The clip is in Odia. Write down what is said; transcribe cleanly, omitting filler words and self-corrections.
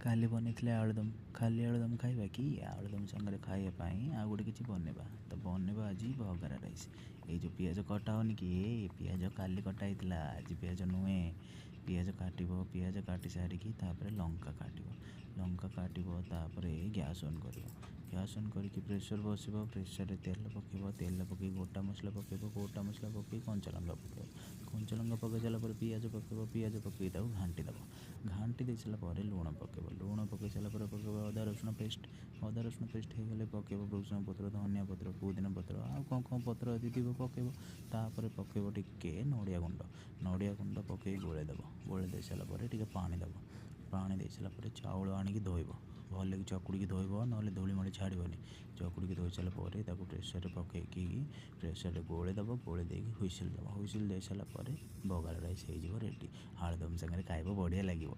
କାଲି ବନେଇଥିଲେ ଆଳୁଦମ। ଖାଲି ଆଳୁଦମ ଖାଇବା କି? ଆଳୁଦମ ସାଙ୍ଗରେ ଖାଇବା ପାଇଁ ଆଉ ଗୋଟେ କିଛି ବନେଇବା। ତ ବନେଇବା ଆଜି ବଘରା ରାଇସ୍। ଏଇ ଯେଉଁ ପିଆଜ କଟା ହେଉନି କି, ଏ ପିଆଜ କାଲି କଟା ହେଇଥିଲା, ଆଜି ପିଆଜ ନୁହେଁ। ପିଆଜ କାଟିବ, ପିଆଜ କାଟି ସାରିକି ତାପରେ ଲଙ୍କା କାଟିବ। ଲଙ୍କା କାଟିବ, ତାପରେ ଗ୍ୟାସ୍ ଅନ୍ କରିବ। ଗ୍ୟାସ୍ ଅନ୍ କରିକି ପ୍ରେସର୍ ବସିବ। ପ୍ରେସର୍ରେ ତେଲ ପକାଇବ। ତେଲ ପକାଇ ଗୋଟା ମସଲା ପକାଇବ। ଗୋଟା ମସଲା ପକାଇ କଞ୍ଚା ଲଙ୍କା ପକାଇବ। କଞ୍ଚା ଲଙ୍କା ପକାଇ ସାରିଲା ପରେ ପିଆଜ ପକାଇବ। ପିଆଜ ପକାଇ ତାକୁ ଘାଣ୍ଟି ଦେବ। ଘାଣ୍ଟି ଦେଇ ସାରିଲା ପରେ ଲୁଣ ପକାଇବ। ଲୁଣ ପକାଇ ସାରିଲା ପରେ ପକାଇବ ଅଦା ରସୁଣ ପେଷ୍ଟ। ଅଦା ରସୁଣ ପେଷ୍ଟ ହେଇଗଲେ ପକାଇବ ଭୃଷଙ୍ଗ ପତ୍ର, ଧନିଆ ପତ୍ର, ପୁଦିନା ପତ୍ର, ଆଉ କ'ଣ କ'ଣ ପତ୍ର ଯଦି ଥିବ ପକାଇବ। ତାପରେ ପକାଇବ ଟିକେ ନଡ଼ିଆ ଗୁଣ୍ଡ। ନଡ଼ିଆ ଗୁଣ୍ଡ ପକାଇ ଗୋଳେଇ ଦେବ। ଗୋଳେଇ ଦେଇ ସାରିଲା ପରେ ଟିକେ ପାଣି ଦେବ। ପାଣି ଦେଇ ସାରିଲା ପରେ ଚାଉଳ ଆଣିକି ଧୋଇବ, ଭଲକି ଚକୁଡ଼ିକି ଧୋଇବ, ନହେଲେ ଧୂଳି ମୂଳି ଛାଡ଼ିବନି। ଚକୁଡ଼ିକି ଧୋଇ ସାରିଲା ପରେ ତାକୁ ପ୍ରେସର୍ରେ ପକାଇକି ପ୍ରେସର୍ରେ ଗୋଳେଇ ଦେବ। ଗୋଳେଇ ଦେଇକି ହୁଇସିଲ୍ ଦେବ। ହୁଇସିଲ୍ ଦେଇ ସାରିଲା ପରେ ବଘରା ରାଇସ୍ ହେଇଯିବ ରେଡ଼ି। ଆଳୁଦମ ସାଙ୍ଗରେ ଖାଇବ, ବଢ଼ିଆ ଲାଗିବ।